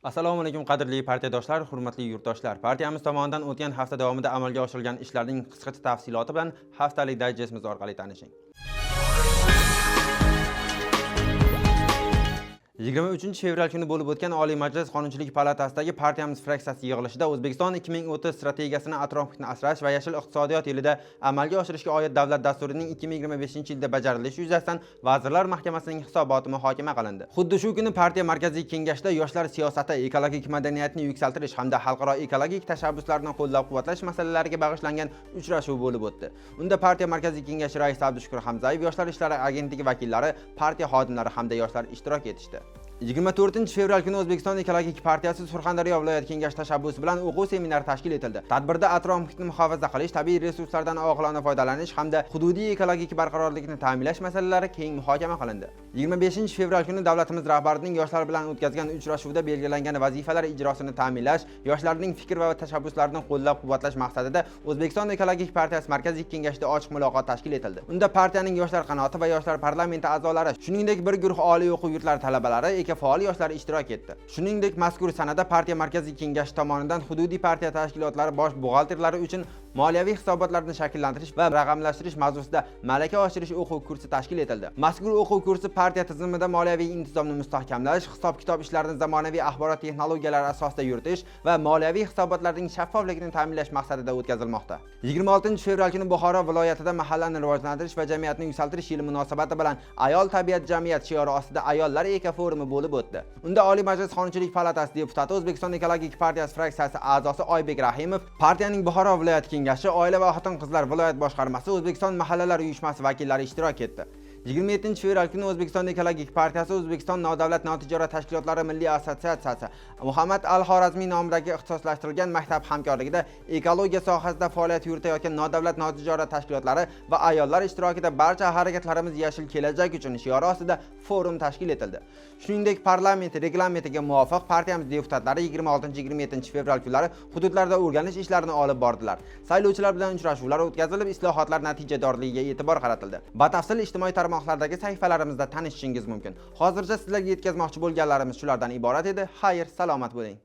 Assalomu alaykum, qadrli partiyadoshlar, hurmatli yurtdoshlar. Partiyamiz tomonidan o'tgan hafta davomida amalga oshirilgan ishlarning qisqacha tafsiloti bilan haftalik dayjestimiz orqali tanishing. 23 fevral kuni bo'lib o'tgan Oliy Majlis Qonunchilik palatasidagi partiyamiz fraksiyasi yig'ilishida O'zbekiston 2030 strategiyasini atrof muhitni asrash va yashil iqtisodiyot yilida amalga oshirishga oid davlat dasturining 2025-yilda bajarilishi yuzasidan Vazirlar Mahkamasining hisoboti muhokama qilindi. Xuddi shu kuni partiya markaziy kengashida yoshlar siyosati, ekologik madaniyatni yuksaltirish hamda xalqaro ekologik tashabbuslarni qo'llab-quvvatlash masalalariga bag'ishlangan uchrashuv bo'lib o'tdi. Unda partiya markaziy kengashi raisi Abdushukur Hamzayev, Yoshlar ishlari agentligi vakillari, partiya xodimlari hamda yoshlar ishtirok etishdi. 24 fevral kuni O'zbekiston ekologik partiyasi Surxondaryo viloyat kengashi tashabbusi bilan o'quv seminari tashkil etildi. Tadbirda atrof muhitni muhofaza qilish, tabiiy resurslardan oqilona foydalanish hamda hududiy ekologik barqarorlikni ta'minlash masalalari keng muhokama qilindi. 25 fevral kuni davlatimiz rahbarining yoshlar bilan o'tkazgan uchrashuvida belgilangan vazifalar ijrosini ta'minlash, yoshlarning fikr va tashabbuslarini qo'llab-quvvatlash maqsadida O'zbekiston ekologik partiyasi markaziy kengashida ochiq muloqot tashkil etildi. Unda partiyaning yoshlar qanoti va yoshlar parlamenti a'zolari, shuningdek, bir guruh oliy o'quv yurtlari talabalari, faol yoshlar ishtirok etdi. Shuningdek, mazkur sanada partiya markaziy kengashi tomonidan hududiy partiya tashkilotlari bosh buxgalterlari uchun moliyaviy hisobotlarni shakllantirish va raqamlashtirish mavzusida malaka oshirish o'quv kursi tashkil etildi. Mazkur o'quv kursi partiya tizimida moliyaviy intizomni mustahkamlash, hisob-kitob ishlarini zamonaviy axborot texnologiyalari asosida yuritish va moliyaviy hisobotlarning shaffofligini ta'minlash maqsadida o'tkazilmoqda. 26 fevral kuni Buxoro viloyatida mahallani rivojlantirish va jamiyatni yuksaltirish yili munosabati bilan "Ayol, tabiat, jamiyat" shiori ostida ayollar ekoforumi bo'lib o'tdi. Unda Oliy Majlis Qonunchilik palatasi deputati, O'zbekiston ekologik partiyasi fraksiyasi a'zosi Oybek Rahimov, partiyaning Buxoro viloyat kengashi, oila va xotin-qizlar viloyat boshqarmasi, O'zbekiston mahallalar uyushmasi vakillari ishtirok etdi. 27 fevral kuni O'zbekiston ekologik partiyasi, O'zbekiston nodavlat notijorat tashkilotlari milliy assotsiatsiyasi, Muhammad al Xorazmiy nomidagi ixtisoslashtirilgan maktab hamkorligida ekologiya sohasida faoliyat yuritayotgan nodavlat notijorat tashkilotlari va ayollar ishtirokida "Barcha harakatlarimiz yashil kelajak uchun" shiori ostida forum tashkil etildi. Shuningdek, parlament reglamentiga muvofiq partiyamiz deputatlari 26-27 fevral kunlari hududlarda o'rganish ishlarini olib bordilar. Saylovchilar bilan uchrashuvlar o'tkazilib, islohotlar natijadorligiga e'tibor qaratildi. Batafsil ijtimoiy tarmoqlardagi sahifalarimizda tanishishingiz mumkin. Hozircha sizlarga yetkazmoqchi bo'lganlarimiz shulardan iborat edi. Xayr, salomat bo'ling.